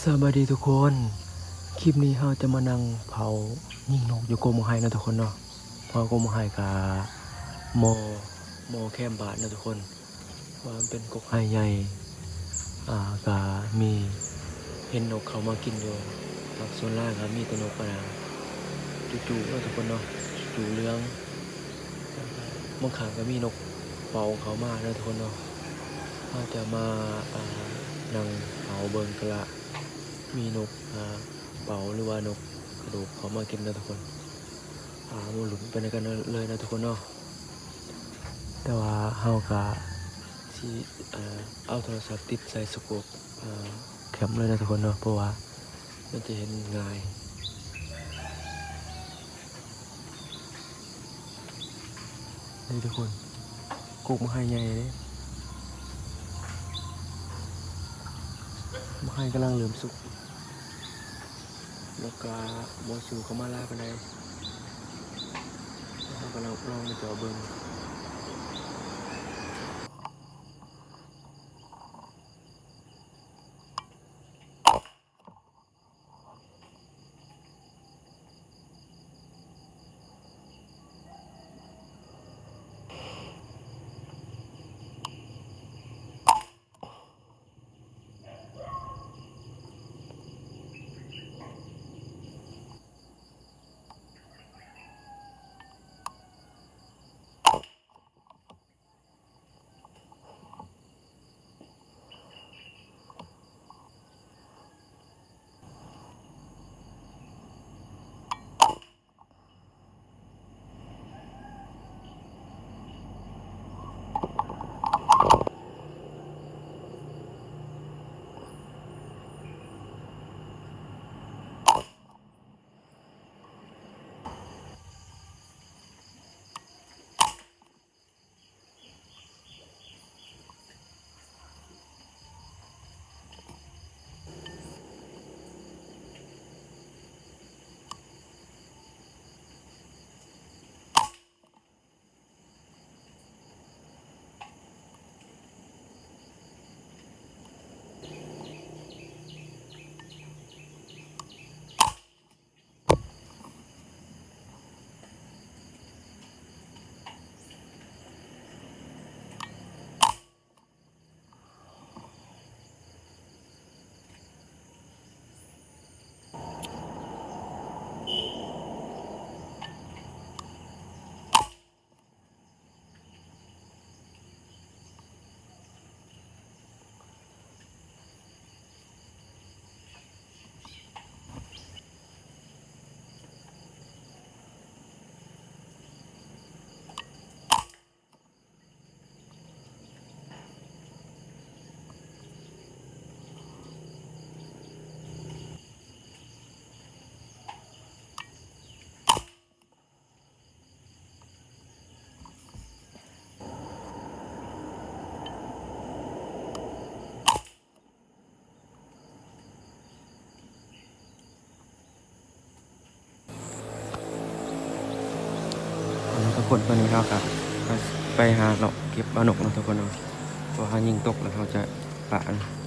ສະບາຍດີທຸກຄົນ, ຄລິບນີ້ເຮົາຈະມານັ່ງເຜົາຍິງນົກຢູ່ກົກໝາກໄຮເນາະທຸກຄົນເນາະ. ເຜົາກົກໝາກໄຮກະໝໍ້ ໝໍ້ແຄມບ້ານເນາະທຸກຄົນ. ເພາະວ່າມັນເປັນກົກໄຮໃຫຍ່ ອາ ກະມີ ເຫັນນົກເຂົ້າມາກິນຢູ່. ສ່ວນຫຼາຍກະມີແຕ່ນົກ ອາ ຈູ່ໆເນາະທຸກຄົນເນາະ, ຈູ່ເຫຼືອງ. ບາງຄັ້ງກະມີນົກເປົ້າເຂົ້າມາເນາະທຸກຄົນເນາະ. ເຮົາຈະມາ ອາ ນັ່ງເຝົ້າເບິ່ງກະລະ ມີນົກ ອາ ເປົ້າ ຫຼືວ່ານົກກະໂດກເຂົ້າມາກິນເນາະທຸກຄົນ. ອາ ມາລຸ້ນໄປນຳກັນເລີຍເນາະທຸກຄົນເນາະ. ແຕ່ວ່າເຮົາກະຊິ ອາ ເອົາໂທລະສັບຕິດໃສ່ສະໂກບ ອາ ແຄມເລີຍເນາະທຸກຄົນເນາະ, ເພາະວ່າມັນຈະເຫັນງ່າຍ. ນີ້ທຸກຄົນ, ກົກໝາກໄຮໃຫຍ່ເດ້, ໝາກໄຮກຳລັງເລີ່ມສຸກ. ນົກກະບໍ່ສູ່ເຂົ້າມາຫຼາຍປານໃດ, ເຮົາກຳລັງລອງມາເຈາະເບິ່ງ. ເອົາລະທຸກຄົນ, ຕອນນີ້ເຮົາກະ ກະໄປຫາເລາະເກັບເອົານົກເນາະທຸກຄົນເນາະ, ເພາະວ່າເຮົາຍິງຕົກແລ້ວເຮົາຈະປະນະ.